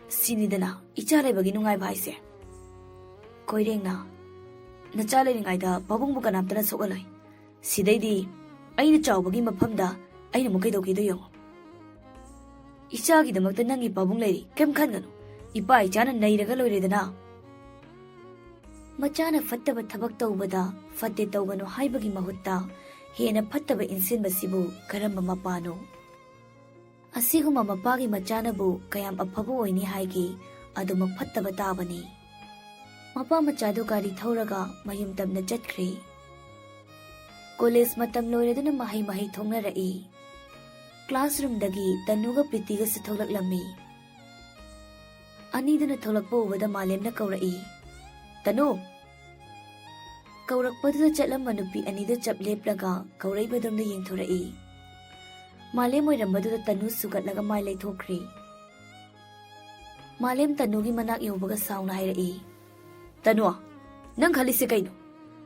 "ꯁꯤꯅꯤꯗꯅ ꯏꯆꯥ ꯂꯩꯕꯒꯤ ꯅꯨꯡꯉꯥꯏꯕ ꯍꯥꯏꯁꯦ꯫" ꯀꯣꯏꯔꯦꯡꯅ, "ꯅꯆꯥ ꯂꯩꯔꯤꯉꯩꯗ ꯄꯥꯕꯨꯡꯕꯨ ꯀꯅꯥꯝꯇꯅ ꯁꯣꯛꯍꯜꯂꯣꯏ꯫ ꯁꯤꯗꯩꯗꯤ ꯑꯩꯅ ꯆꯥꯎꯕꯒꯤ ꯃꯐꯝꯗ ꯑꯩꯅ ꯑꯃꯨꯛ ꯀꯩꯗꯧꯒꯦꯗꯣ ꯌꯦꯡꯉꯣ꯫ ꯏꯆꯥꯒꯤꯗꯃꯛꯇ ꯅꯪꯒꯤ ꯄꯥꯕꯨꯡ ꯂꯩꯔꯤ, ꯀꯩꯝ ꯈꯟꯒꯅꯨ꯫ ꯏꯄꯥ ꯏꯆꯥꯅ ꯅꯩꯔꯒ ꯂꯣꯏꯔꯦꯗꯅ꯫" ꯃꯆꯥꯅ ꯐꯠꯇꯕ ꯊꯕꯛ ꯇꯧꯕꯗ ꯐꯠꯇꯦ ꯇꯧꯒꯅꯨ ꯍꯥꯏꯕꯒꯤ ꯃꯍꯨꯠꯇ ꯍꯦꯟꯅ ꯐꯠꯇꯕ ꯏꯟꯁꯤꯟꯕꯁꯤꯕꯨ ꯀꯔꯝꯕ ꯃꯄꯥꯅꯣ? ꯑꯁꯤꯒꯨꯝꯕ ꯃꯄꯥꯒꯤ ꯃꯆꯥꯅꯕꯨ ꯀꯌꯥꯝ ꯑꯐꯕ ꯑꯣꯏꯅꯤ ꯍꯥꯏꯒꯦ? ꯑꯗꯨꯃꯛ ꯐꯠꯇꯕ ꯇꯥꯕꯅꯤ꯫ ꯃꯄꯥ ꯃꯆꯥꯗꯨ ꯒꯥꯔꯤ ꯊꯧꯔꯒ ꯃꯌꯨꯝ ꯇꯝꯅ ꯆꯠꯈ꯭ꯔꯦ꯫ ꯀꯣꯂꯦꯖ ꯃꯇꯝ ꯂꯣꯏꯔꯗꯨꯅ ꯃꯍꯩ ꯃꯍꯩ ꯊꯣꯛꯅꯔꯛꯏ꯫ ꯀ꯭ꯂꯥꯁꯔꯨꯝꯗꯒꯤ ꯇꯅꯨꯒ ꯄ꯭ꯔꯤꯇꯤꯒꯁꯨ ꯊꯣꯛꯂꯛꯂꯝꯃꯤ꯫ ꯑꯅꯤꯗꯨꯅ ꯊꯣꯛꯂꯛꯄ ꯎꯕꯗ ꯃꯥꯂꯦꯝꯅ ꯀꯧꯔꯛꯏ, "ꯇꯅꯨ!" ꯀꯧꯔꯛꯄꯗꯨꯗ ꯆꯠꯂꯝꯕ ꯅꯨꯄꯤ ꯑꯅꯤꯗꯨ ꯆꯞ ꯂꯦꯞꯂꯒ ꯀꯧꯔꯛꯏꯕꯗꯣꯝꯗ ꯌꯦꯡꯊꯣꯔꯛꯏ꯫ ꯃꯥꯂꯦꯝ ꯑꯣꯏꯔꯝꯕꯗꯨꯗ ꯇꯅꯨ ꯁꯨꯒꯠꯂꯒ ꯃꯥꯏ ꯂꯩꯊꯣꯛꯈ꯭ꯔꯦ꯫ ꯃꯥꯂꯦꯝ ꯇꯅꯨꯒꯤ ꯃꯅꯥꯛ ꯌꯧꯕꯒ ꯁꯥꯎꯅ ꯍꯥꯏꯔꯛꯏ, "ꯇꯅꯨ, ꯅꯪ ꯈꯜꯂꯤꯁꯦ ꯀꯩꯅꯣ?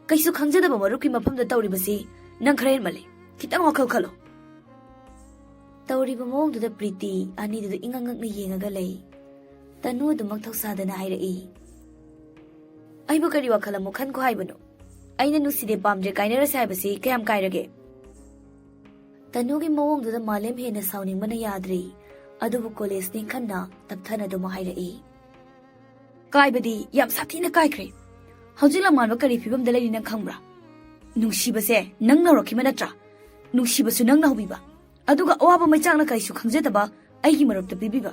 ꯀꯩꯁꯨ ꯈꯪꯖꯗꯕ ꯃꯔꯨꯞꯀꯤ ꯃꯐꯝꯗ ꯇꯧꯔꯤꯕꯁꯤ ꯅꯪ ꯈꯔ ꯍꯦꯟꯃꯜꯂꯦ꯫ ꯈꯤꯇꯪ ꯋꯥꯈꯜ ꯈꯜꯂꯣ꯫" ꯇꯧꯔꯤꯕ ꯃꯑꯣꯡꯗꯨꯗ ꯄ꯭ꯔꯤꯇꯤ ꯑꯅꯤꯗꯨꯗ ꯏꯉꯛ ꯉꯛꯅ ꯌꯦꯡꯉꯒ ꯂꯩ꯫ ꯇꯅꯨ ꯑꯗꯨꯃꯛ ꯊꯧꯁꯥꯗꯅ ꯍꯥꯏꯔꯛꯏ, "ꯑꯩꯕꯨ ꯀꯔꯤ ꯋꯥꯈꯜ ꯑꯃꯨꯛ ꯈꯟꯈꯣ ꯍꯥꯏꯕꯅꯣ? ꯑꯩꯅ ꯅꯨꯡꯁꯤꯗꯦ ꯄꯥꯝꯗ꯭ꯔꯦ ꯀꯥꯏꯅꯔꯁꯦ ꯍꯥꯏꯕꯁꯤ ꯀꯌꯥꯝ ꯀꯥꯏꯔꯒꯦ?" ꯇꯅꯨꯒꯤ ꯃꯑꯣꯡꯗꯨꯗ ꯃꯥꯂꯦꯝ ꯍꯦꯟꯅ ꯁꯥꯎꯅꯤꯡꯕꯅ ꯌꯥꯗ꯭ꯔꯦ꯫ ꯑꯗꯨꯕꯨ ꯀꯣꯂꯦꯖꯅꯤ ꯈꯟꯅ ꯇꯞꯊꯅ ꯑꯗꯨꯃꯛ ꯍꯥꯏꯔꯛꯏ, "ꯀꯥꯏꯕꯗꯤ ꯌꯥꯝ ꯁꯥꯊꯤꯅ ꯀꯥꯏꯈ꯭ꯔꯦ꯫ ꯍꯧꯖꯤꯛ ꯂꯝꯉꯥꯟꯕ ꯀꯔꯤ ꯐꯤꯕꯝꯗ ꯂꯩꯔꯤ ꯅꯪ ꯈꯪꯕ꯭ꯔꯥ? ꯅꯨꯡꯁꯤꯕꯁꯦ ꯅꯪꯅ ꯍꯧꯔꯛꯈꯤꯕ ꯅꯠꯇ꯭ꯔꯥ? ꯅꯨꯡꯁꯤꯕꯁꯨ ꯅꯪꯅ ꯍꯧꯕꯤꯕ, ꯑꯗꯨꯒ ꯑꯋꯥꯕ ꯃꯩꯆꯥꯛꯅ ꯀꯔꯤꯁꯨ ꯈꯪꯖꯗꯕ ꯑꯩꯒꯤ ꯃꯔꯨꯞꯇ ꯄꯤꯕꯤꯕ꯫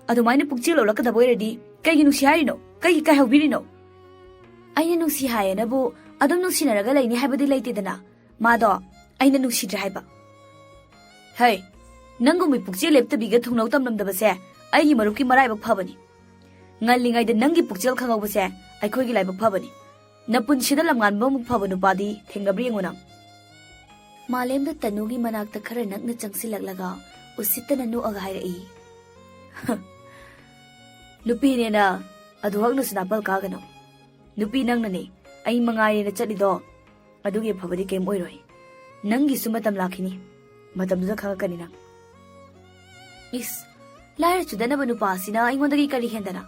ꯑꯗꯨꯃꯥꯏꯅ ꯄꯨꯛꯆꯦꯜ ꯂꯣꯜꯂꯛꯀꯗꯕ ꯑꯣꯏꯔꯗꯤ ꯀꯩꯒꯤ ꯅꯨꯡꯁꯤ ꯍꯥꯏꯔꯤꯅꯣ? ꯀꯩꯒꯤ ꯀꯥꯏꯍꯧꯕꯤꯔꯤꯅꯣ? ꯑꯩꯅ ꯅꯨꯡꯁꯤ ꯍꯥꯏꯌꯦꯅꯕꯨ ꯑꯗꯨꯝ ꯅꯨꯡꯁꯤꯅꯔꯒ ꯂꯩꯅꯤ ꯍꯥꯏꯕꯗꯤ ꯂꯩꯇꯦꯗꯅ꯫ ꯃꯥꯗꯣ ꯑꯩꯅ ꯅꯨꯡꯁꯤꯗ꯭ꯔꯦ ꯍꯥꯏꯕ꯫ ꯍꯩ, ꯅꯪꯒꯨꯝꯕꯤ ꯄꯨꯛꯆꯦꯜ ꯂꯦꯞꯇꯕꯤꯒ ꯊꯨꯡꯅꯧ ꯇꯝꯂꯝꯗꯕꯁꯦ ꯑꯩꯒꯤ ꯃꯔꯨꯞꯀꯤ ꯃꯔꯥꯏꯕꯛ ꯐꯕꯅꯤ꯫ ꯉꯜꯂꯤꯉꯩꯗ ꯅꯪꯒꯤ ꯄꯨꯛꯆꯦꯜ ꯈꯪꯍꯧꯕꯁꯦ ꯑꯩꯈꯣꯏꯒꯤ ꯂꯥꯏꯕꯛ ꯐꯕꯅꯤ꯫ ꯅꯄꯨꯟꯁꯤꯗ ꯂꯝꯉꯥꯟꯕꯃꯨꯛ ꯐꯕ ꯅꯨꯄꯥꯗꯤ ꯊꯦꯡꯅꯕ꯭ꯔꯥ ꯌꯦꯡꯉꯨ ꯅꯪ꯫ ꯃꯥꯂꯦꯝꯗ ꯇꯅꯨꯒꯤ ꯃꯅꯥꯛꯇ ꯈꯔ ꯅꯛꯅ ꯆꯪꯁꯤꯜꯂꯛꯂꯒ ꯎꯁꯤꯠꯇꯅ ꯅꯣꯛꯑꯒ ꯍꯥꯏꯔꯛꯏ꯫ ꯅꯨꯄꯤꯅꯦꯅ ꯑꯗꯨꯍꯛꯅꯁꯨ ꯅꯥꯄꯜ ꯀꯥꯒꯅꯨ꯫ ꯅꯨꯄꯤ ꯅꯪꯅꯅꯦ, ꯑꯩ ꯃꯉꯥꯏꯔꯦꯅ ꯆꯠꯂꯤꯗꯣ꯫ ꯑꯗꯨꯒꯤ ꯑꯐꯕꯗꯤ ꯀꯩꯝ ꯑꯣꯏꯔꯣꯏ꯫ ꯅꯪꯒꯤꯁꯨ ꯃꯇꯝ ꯂꯥꯛꯈꯤꯅꯤ꯫ ꯃꯇꯝꯗꯨꯗ ꯈꯪꯉꯛꯀꯅꯤ ꯅꯪ꯫ ꯏꯁ, ꯂꯥꯏꯔ ꯆꯨꯗꯅꯕ ꯅꯨꯄꯥ ꯑꯁꯤꯅ ꯑꯩꯉꯣꯟꯗꯒꯤ ꯀꯔꯤ ꯍꯦꯟꯗꯅ?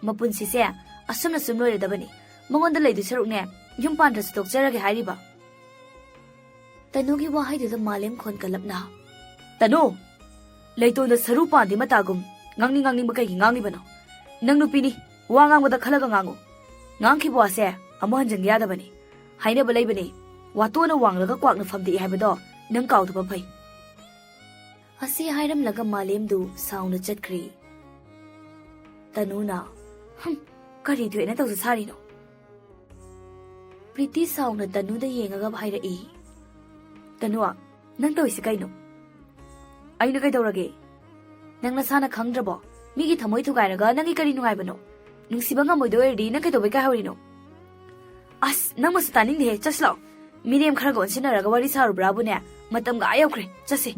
ꯃꯄꯨꯟꯁꯤꯁꯦ ꯑꯁꯨꯝꯅ ꯁꯨꯝ ꯂꯣꯏꯔꯗꯕꯅꯤ꯫ ꯃꯉꯣꯟꯗ ꯂꯩꯗꯣꯏ ꯁꯔꯨꯛꯅꯦ, ꯌꯨꯝ ꯄꯥꯟꯗ꯭ꯔꯁꯨ ꯇꯣꯛꯆꯔꯒꯦ ꯍꯥꯏꯔꯤꯕ꯫ ꯇꯅꯨꯒꯤ ꯋꯥꯍꯩꯗꯨꯗ ꯃꯥꯂꯦꯝ ꯈꯣꯟ ꯀꯜꯂꯞꯅ, "ꯇꯅꯨ! ꯂꯩꯇꯣꯟꯗ ꯁꯔꯨ ꯄꯥꯟꯗꯦ ꯃꯇꯥꯒꯨꯝ ꯉꯥꯡꯅꯤꯡ ꯉꯥꯡꯅꯤꯡꯕ ꯀꯩꯒꯤ ꯉꯥꯡꯂꯤꯕꯅꯣ? ꯅꯪ ꯅꯨꯄꯤꯅꯤ, ꯋꯥ ꯉꯥꯡꯕꯗ ꯈꯜꯂꯒ ꯉꯥꯡꯉꯨ꯫ ꯉꯥꯡꯈꯤꯕ ꯋꯥꯁꯦ ꯑꯃꯨꯛ ꯍꯟꯖꯤꯟꯒꯦ ꯌꯥꯗꯕꯅꯤ꯫ ꯍꯥꯏꯅꯕ ꯂꯩꯕꯅꯤ, ꯋꯥꯇꯣꯟꯅ ꯋꯥꯡꯂꯒ ꯀ꯭ꯋꯥꯛꯅ ꯐꯝꯗꯦꯛꯏ ꯍꯥꯏꯕꯗꯣ ꯅꯪ ꯀꯥꯎꯗꯕ ꯐꯩ꯫" ꯑꯁꯤ ꯍꯥꯏꯔꯝꯂꯒ ꯃꯥꯂꯦꯝꯗꯨ ꯁꯥꯎꯅ ꯆꯠꯈ꯭ꯔꯦ꯫ ꯇꯅꯨꯅ, "ꯍꯝ, ꯀꯔꯤ ꯊꯣꯛꯑꯦꯅ ꯇꯧꯖ ꯁꯥꯔꯤꯅꯣ?" ꯄ꯭ꯔꯤꯇꯤ ꯁꯥꯎꯅ ꯇꯅꯨꯗ ꯌꯦꯡꯉꯒ ꯍꯥꯏꯔꯛꯏ꯫ "ꯇꯅꯨ, ꯅꯪ ꯇꯧꯔꯤꯁꯤ ꯀꯩꯅꯣ?" "ꯑꯩꯅ ꯀꯩꯗꯧꯔꯒꯦ? ꯅꯪ ꯅꯁꯥꯅ ꯈꯪꯗ꯭ꯔꯕꯣ? ꯃꯤꯒꯤ ꯊꯃꯣꯏ ꯊꯨꯒꯥꯏꯔꯒ ꯅꯪꯒꯤ ꯀꯔꯤ ꯅꯨꯡꯉꯥꯏꯕꯅꯣ? ꯅꯨꯡꯁꯤꯕ ꯉꯝꯃꯣꯏꯗꯣꯏ ꯑꯣꯏꯔꯗꯤ ꯅꯪ ꯀꯩꯗꯧꯕꯩ ꯀꯥꯏꯍꯧꯔꯤꯅꯣ?" "ꯑꯁ, ꯅꯪ ꯃꯁꯤ ꯇꯥꯅꯤꯡꯗꯦꯍꯦ, ꯆꯠꯁꯤꯂꯥꯎ꯫ ꯃꯤꯔꯦꯝ ꯈꯔꯒ ꯑꯣꯟꯁꯤꯟꯅꯔꯒ ꯋꯥꯔꯤ ꯁꯥꯔꯨꯕ꯭ꯔꯥꯕꯨꯅꯦ, ꯃꯇꯝꯒ ꯑꯥ ꯌꯧꯈ꯭ꯔꯦ, ꯆꯠꯁꯤ꯫"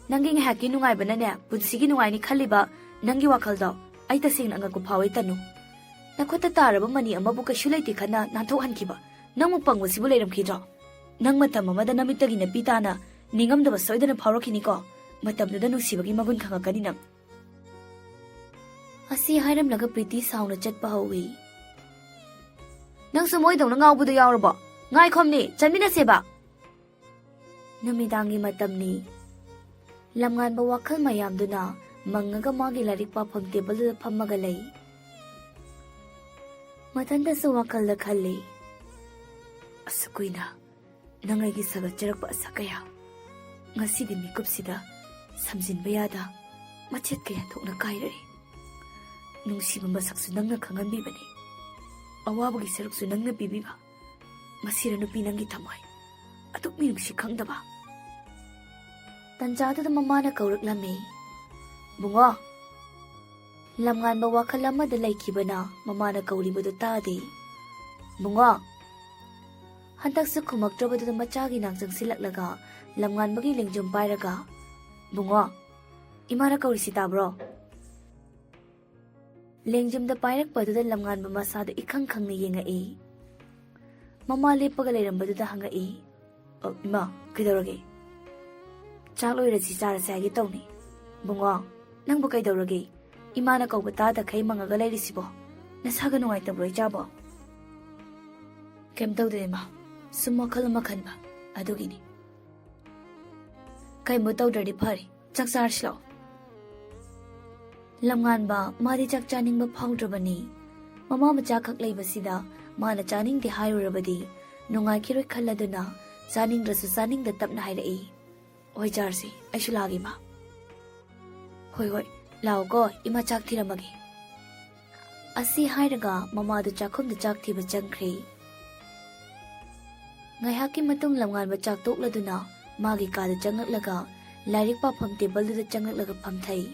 ꯅꯪꯒꯤ ꯉꯥꯏꯍꯥꯛꯀꯤ ꯅꯨꯡꯉꯥꯏꯕꯅꯅꯦ ꯄꯨꯟꯁꯤꯒꯤ ꯅꯨꯡꯉꯥꯏꯅꯤ ꯈꯜꯂꯤꯕ ꯅꯪꯒꯤ ꯋꯥꯈꯜꯗꯣ ꯑꯩ ꯇꯁꯦꯡꯅ ꯑꯉꯛꯄ ꯐꯥꯎꯏ, ꯇꯅꯨ꯫ ꯅꯈꯨꯠꯇ ꯇꯥꯔꯕ ꯃꯅꯤ ꯑꯃꯕꯨ ꯀꯩꯁꯨ ꯂꯩꯇꯦ ꯈꯟꯅ ꯅꯥꯟꯊꯣꯛꯍꯟꯈꯤꯕ ꯅꯪꯃꯨꯛ ꯄꯪꯕꯁꯤꯕꯨ ꯂꯩꯔꯝꯈꯤꯗ꯭ꯔꯣ? ꯅꯪ ꯃꯇꯝ ꯑꯃꯗ ꯅꯃꯤꯠꯇꯒꯤ ꯅꯄꯤ ꯇꯥꯅ ꯅꯤꯡꯉꯝꯗꯕ ꯁꯣꯏꯗꯅ ꯐꯥꯎꯔꯛꯈꯤꯅꯤꯀꯣ꯫ ꯃꯇꯝꯗꯨꯗ ꯅꯨꯡꯁꯤꯕꯒꯤ ꯃꯒꯨꯟ ꯈꯪꯉꯛꯀꯅꯤ ꯅꯪ꯫ ꯑꯁꯤ ꯍꯥꯏꯔꯝꯂꯒ ꯄ꯭ꯔꯤꯇꯤ ꯁꯥꯎꯅ ꯆꯠꯄ ꯍꯧꯏ꯫ "ꯅꯪꯁꯨ ꯃꯣꯏꯗꯧꯅ ꯉꯥꯎꯕꯗꯣ ꯌꯥꯎꯔꯕꯣ? ꯉꯥꯏꯈꯣꯝꯅꯦ, ꯆꯠꯃꯤꯟꯅꯁꯦꯕ!" ꯅꯨꯃꯤꯗꯥꯡꯒꯤ ꯃꯇꯝꯅꯤ꯫ ꯂꯝꯉꯥꯟꯕ ꯋꯥꯈꯜ ꯃꯌꯥꯝꯗꯨꯅ ꯃꯪꯉꯒ ꯃꯥꯒꯤ ꯂꯥꯏꯔꯤꯛ ꯄꯥꯐꯝ ꯇꯦꯕꯜꯗꯨꯗ ꯐꯝꯃꯒ ꯂꯩ꯫ ꯃꯊꯟꯇꯁꯨ ꯋꯥꯈꯜꯗ ꯈꯜꯂꯤ, "ꯑꯁꯨꯛ ꯀꯨꯏꯅ ꯅꯪ ꯑꯩꯒꯤ ꯁꯥꯒꯠꯆꯔꯛꯄ ꯑꯁꯛ ꯀꯌꯥ ꯉꯁꯤꯗꯤ ꯃꯤꯀꯨꯞꯁꯤꯗ ꯁꯝꯖꯤꯟꯕ ꯌꯥꯗ ꯃꯆꯦꯠ ꯀꯌꯥ ꯊꯣꯛꯅ ꯀꯥꯏꯔꯛꯏ꯫ ꯅꯨꯡꯁꯤꯕ ꯃꯁꯛꯁꯨ ꯅꯪꯅ ꯈꯪꯍꯟꯕꯤꯕꯅꯤ, ꯑꯋꯥꯕꯒꯤ ꯁꯔꯨꯛꯁꯨ ꯅꯪꯅ ꯄꯤꯕꯤꯕ꯫ ꯃꯁꯤꯔ ꯅꯨꯄꯤ ꯅꯪꯒꯤ ꯊꯃꯣꯏ ꯑꯗꯨꯛ ꯃꯤꯅꯨꯡꯁꯤ ꯈꯪꯗꯕ?" ꯇꯟꯖꯥꯗꯨꯗ ꯃꯃꯥꯅ ꯀꯧꯔꯛꯂꯝꯃꯤ, "ꯕꯨꯡꯉꯣ!" ꯂꯝꯉꯥꯟꯕ ꯋꯥꯈꯜ ꯑꯃꯗ ꯂꯩꯈꯤꯕꯅ ꯃꯃꯥꯅ ꯀꯧꯔꯤꯕꯗꯨ ꯇꯥꯗꯦ꯫ "ꯕꯨꯡꯉꯣ!" ꯍꯟꯗꯛꯁꯨ ꯈꯨꯝꯃꯛꯇ꯭ꯔꯕꯗꯨꯗ ꯃꯆꯥꯒꯤ ꯅꯥꯛ ꯆꯪꯁꯤꯜꯂꯛꯂꯒ ꯂꯝꯉꯥꯟꯕꯒꯤ ꯂꯦꯡꯖꯨꯝ ꯄꯥꯏꯔꯒ, "ꯕꯨꯡꯉꯣ, ꯏꯃꯥꯅ ꯀꯧꯔꯤꯁꯤ ꯇꯥꯕ꯭ꯔꯣ?" ꯂꯦꯡꯖꯨꯝꯗ ꯄꯥꯏꯔꯛꯄꯗꯨꯗ ꯂꯝꯉꯥꯟꯕ ꯃꯁꯥꯗ ꯏꯈꯪ ꯈꯪꯅ ꯌꯦꯡꯉꯛꯏ꯫ ꯃꯃꯥ ꯂꯦꯞꯄꯒ ꯂꯩꯔꯝꯕꯗꯨꯗ ꯍꯪꯉꯛꯏ, "ꯑ, ꯏꯃꯥ, ꯀꯩꯗꯧꯔꯒꯦ?" "ꯆꯥꯛ ꯂꯣꯏꯔꯁꯤ, ꯆꯥꯔꯁꯦ ꯍꯥꯏꯒꯦ ꯇꯧꯅꯤ꯫ ꯕꯨꯡꯉꯣ, ꯅꯪꯕꯨ ꯀꯩꯗꯧꯔꯒꯦ? ꯏꯃꯥꯅ ꯀꯧꯕ ꯇꯥꯗꯈꯩ ꯃꯪꯉꯒ ꯂꯩꯔꯤꯁꯤꯕꯣ? ꯅꯁꯥꯒ ꯅꯨꯡꯉꯥꯏꯇꯕ꯭ꯔꯣ, ꯏꯆꯥꯕꯣ?" "ꯀꯩꯝ ꯇꯧꯗꯦ, ꯏꯃꯥ꯫ ꯁꯨꯝ ꯋꯥꯈꯜ ꯑꯃ ꯈꯟꯕ, ꯑꯗꯨꯒꯤꯅꯤ꯫" "ꯀꯩꯝꯕꯨ ꯇꯧꯗ꯭ꯔꯗꯤ ꯐꯔꯦ꯫ ꯆꯥꯛ ꯆꯥꯔꯁꯤ ꯂꯥꯛꯑꯣ꯫" ꯂꯝꯉꯥꯟꯕ ꯃꯥꯗꯤ ꯆꯥꯛ ꯆꯥꯅꯤꯡꯕ ꯐꯥꯎꯗ꯭ꯔꯕꯅꯤ꯫ ꯃꯃꯥ ꯃꯆꯥꯈꯛ ꯂꯩꯕꯁꯤꯗ ꯃꯥꯅ ꯆꯥꯅꯤꯡꯗꯦ ꯍꯥꯏꯔꯨꯔꯕꯗꯤ ꯅꯨꯡꯉꯥꯏꯈꯤꯔꯣꯏ ꯈꯜꯂꯗꯨꯅ ꯆꯥꯅꯤꯡꯗ꯭ꯔꯁꯨ ꯆꯥꯅꯤꯡꯗ ꯇꯞꯅ ꯍꯥꯏꯔꯛꯏ, "ꯍꯣꯏ, ꯆꯥꯔꯁꯤ꯫ ꯑꯩꯁꯨ ꯂꯥꯛꯑꯒꯦ, ꯏꯃꯥ꯫" "ꯍꯣꯏ, ꯍꯣꯏ, ꯂꯥꯛꯑꯣꯀꯣ, ꯏꯃꯥ ꯆꯥꯛ ꯊꯤꯔꯝꯃꯒꯦ꯫" ꯑꯁꯤ ꯍꯥꯏꯔꯒ ꯃꯃꯥꯗꯨ ꯆꯥꯛꯈꯨꯝꯗ ꯆꯥꯛ ꯊꯤꯕ ꯆꯪꯈ꯭ꯔꯦ꯫ ꯉꯥꯏꯍꯥꯛꯀꯤ ꯃꯇꯨꯡ ꯂꯝꯉꯥꯟꯕ ꯆꯥꯛ ꯇꯣꯛꯂꯗꯨꯅ ꯃꯥꯒꯤ ꯀꯥꯗ ꯆꯪꯂꯛꯂꯒ ꯂꯥꯏꯔꯤꯛ ꯄꯥꯐꯝ ꯇꯦꯕꯜꯗꯨꯗ ꯆꯪꯂꯛꯂꯒ ꯐꯝꯊꯩ꯫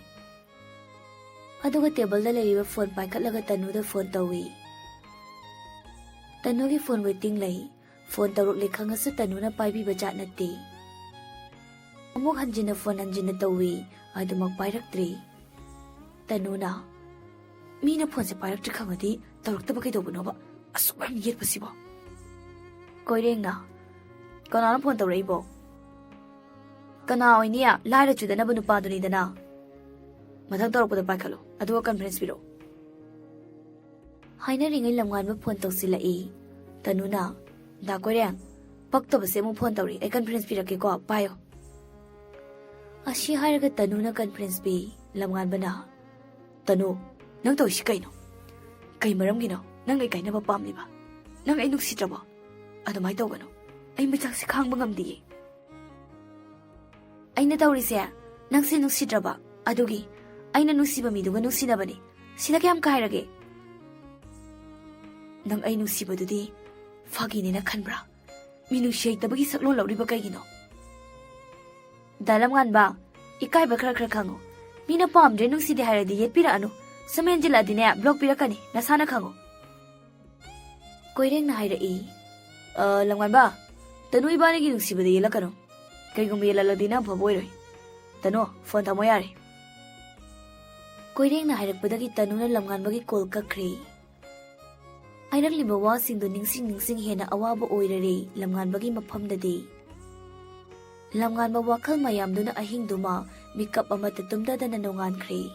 ꯑꯗꯨꯒ ꯇꯦꯕꯜꯗ ꯂꯩꯔꯤꯕ ꯐꯣꯟ ꯄꯥꯏꯈꯠꯂꯒ ꯇꯅꯨꯗ ꯐꯣꯟ ꯇꯧꯏ꯫ ꯇꯅꯨꯒꯤ ꯐꯣꯟ ꯋꯦꯇꯤꯡ ꯂꯩ꯫ ꯐꯣꯟ ꯇꯧꯔꯛꯂꯦ ꯈꯪꯉꯁꯨ ꯇꯅꯨꯅ ꯄꯥꯏꯕꯤꯕ ꯖꯥꯠ ꯅꯠꯇꯦ꯫ ꯑꯃꯨꯛ ꯍꯟꯖꯤꯟꯅ ꯐꯣꯟ ꯍꯟꯖꯤꯟꯅ ꯇꯧꯏ, ꯑꯗꯨꯃꯛ ꯄꯥꯏꯔꯛꯇ꯭ꯔꯦ꯫ ꯇꯅꯨꯅ, "ꯃꯤꯅ ꯐꯣꯟꯁꯦ ꯄꯥꯏꯔꯛꯇ꯭ꯔꯤ ꯈꯪꯉꯗꯤ ꯇꯧꯔꯛꯇꯕ ꯀꯩꯗꯧꯕꯅꯣꯕ? ꯑꯁꯨꯛ ꯌꯥꯝ ꯌꯦꯠꯄꯁꯤꯕꯣ?" ꯀꯣꯏꯔꯦꯡꯅ, "ꯀꯅꯥꯅꯣ ꯐꯣꯟ ꯇꯧꯔꯛꯏꯕꯣ?" "ꯀꯅꯥ ꯑꯣꯏꯅꯤ? ꯂꯥꯏꯔ ꯆꯨꯗꯅꯕ ꯅꯨꯄꯥꯗꯨꯅꯤꯗꯅ꯫ ꯃꯊꯪ ꯇꯧꯔꯛꯄꯗ ꯄꯥꯏꯈꯠꯂꯣ, ꯑꯗꯨꯒ ꯀꯟꯐꯔꯦꯟꯁ ꯄꯤꯔꯛꯑꯣ꯫" ꯍꯥꯏꯅꯔꯤꯉꯩ ꯂꯝꯉꯥꯟꯕ ꯐꯣꯟ ꯇꯧꯁꯤꯜꯂꯛꯏ꯫ ꯇꯅꯨꯅ, "ꯗꯥ ꯀꯣꯏꯔꯦꯡ, ꯄꯛꯇꯕꯁꯦ ꯑꯃꯨꯛ ꯐꯣꯟ ꯇꯧꯔꯤ, ꯑꯩ ꯀꯟꯐꯔꯦꯟꯁ ꯄꯤꯔꯛꯀꯦꯀꯣ, ꯄꯥꯏꯌꯣ꯫" ꯑꯁꯤ ꯍꯥꯏꯔꯒ ꯇꯅꯨꯅ ꯀꯟꯐꯔꯦꯟꯁ ꯄꯤ꯫ ꯂꯝꯉꯥꯟꯕꯅ, "ꯇꯅꯨ, ꯅꯪ ꯇꯧꯔꯤꯁꯤ ꯀꯩꯅꯣ? ꯀꯩ ꯃꯔꯝꯒꯤꯅꯣ? ꯅꯪ ꯑꯩ ꯀꯥꯏꯅꯕ ꯄꯥꯝꯂꯤꯕ? ꯅꯪ ꯑꯩ ꯅꯨꯡꯁꯤꯗ꯭ꯔꯕꯣ? ꯑꯗꯨꯃꯥꯏꯅ ꯇꯧꯒꯅꯨ, ꯑꯩ ꯃꯆꯥꯛꯁꯦ ꯈꯥꯡꯕ ꯉꯝꯗꯤꯌꯦ꯫ ꯑꯩꯅ ꯇꯧꯔꯤꯁꯦ ꯅꯪꯁꯦ ꯅꯨꯡꯁꯤꯗ꯭ꯔꯕ, ꯑꯗꯨꯒꯤ ꯑꯩꯅ ꯅꯨꯡꯁꯤꯕ ꯃꯤꯗꯨꯒ ꯅꯨꯡꯁꯤꯅꯕꯅꯤ꯫ ꯁꯤꯗ ꯀꯌꯥꯝ ꯀꯥꯏꯔꯒꯦ? ꯅꯪ ꯑꯩ ꯅꯨꯡꯁꯤꯕꯗꯨꯗꯤ ꯐꯥꯒꯤꯅꯦꯅ ꯈꯟꯕ꯭ꯔꯥ? ꯃꯤꯅꯨꯡꯁꯤ ꯍꯩꯇꯕꯒꯤ ꯁꯛꯂꯣꯟ ꯂꯧꯔꯤꯕ ꯀꯩꯒꯤꯅꯣ? ꯗꯥ ꯂꯝꯉꯥꯟꯕ, ꯏꯀꯥꯏꯕ ꯈꯔ ꯈꯔ ꯈꯪꯉꯨ꯫ ꯃꯤꯅ ꯄꯥꯝꯗ꯭ꯔꯦ, ꯅꯨꯡꯁꯤꯗꯦ ꯍꯥꯏꯔꯗꯤ ꯌꯦꯠꯄꯤꯔꯛꯑꯅꯨ꯫ ꯁꯨꯝ ꯍꯦꯟꯖꯤꯜꯂꯛꯑꯗꯤꯅꯦ, ꯕ꯭ꯂꯣꯛ ꯄꯤꯔꯛꯀꯅꯤ, ꯅꯁꯥꯅ ꯈꯪꯉꯨ꯫ ꯀꯣꯏꯔꯦꯡꯅ ꯍꯥꯏꯔꯛꯏ, "ꯑ, ꯂꯝꯉꯥꯟꯕ, ꯇꯅꯨ ꯏꯕꯥꯅꯤꯒꯤ ꯅꯨꯡꯁꯤꯕꯗ ꯌꯦꯜꯂꯛꯀꯅꯨ꯫ ꯀꯩꯒꯨꯝꯕ ꯌꯦꯜꯂꯛꯂꯗꯤ ꯅꯪ ꯐꯕ ꯑꯣꯏꯔꯣꯏ꯫ ꯇꯅꯨ, ꯐꯣꯟ ꯊꯝꯃꯣ ꯌꯥꯔꯦ꯫" ꯀꯣꯏꯔꯦꯡꯅ ꯍꯥꯏꯔꯛꯄꯗꯒꯤ ꯇꯅꯨꯅ ꯂꯝꯉꯥꯟꯕꯒꯤ ꯀꯣꯜ ꯀꯛꯈ꯭ꯔꯦ꯫ ꯍꯥꯏꯔꯛꯂꯤꯕ ꯋꯥꯁꯤꯡꯗꯨ ꯅꯤꯡꯁꯤꯡ ꯅꯤꯡꯁꯤꯡ ꯍꯦꯟꯅ ꯑꯋꯥꯕ ꯑꯣꯏꯔꯔꯦ ꯂꯝꯉꯥꯟꯕꯒꯤ ꯃꯐꯝꯗꯗꯤ꯫ ꯂꯝꯉꯥꯟꯕ ꯋꯥꯈꯜ ꯃꯌꯥꯝꯗꯨꯅ ꯑꯍꯤꯡꯗꯨꯃ ꯃꯤꯀꯞ ꯑꯃꯠꯇ ꯇꯨꯝꯗꯗꯅ ꯅꯣꯡꯉꯥꯟꯈ꯭ꯔꯦ꯫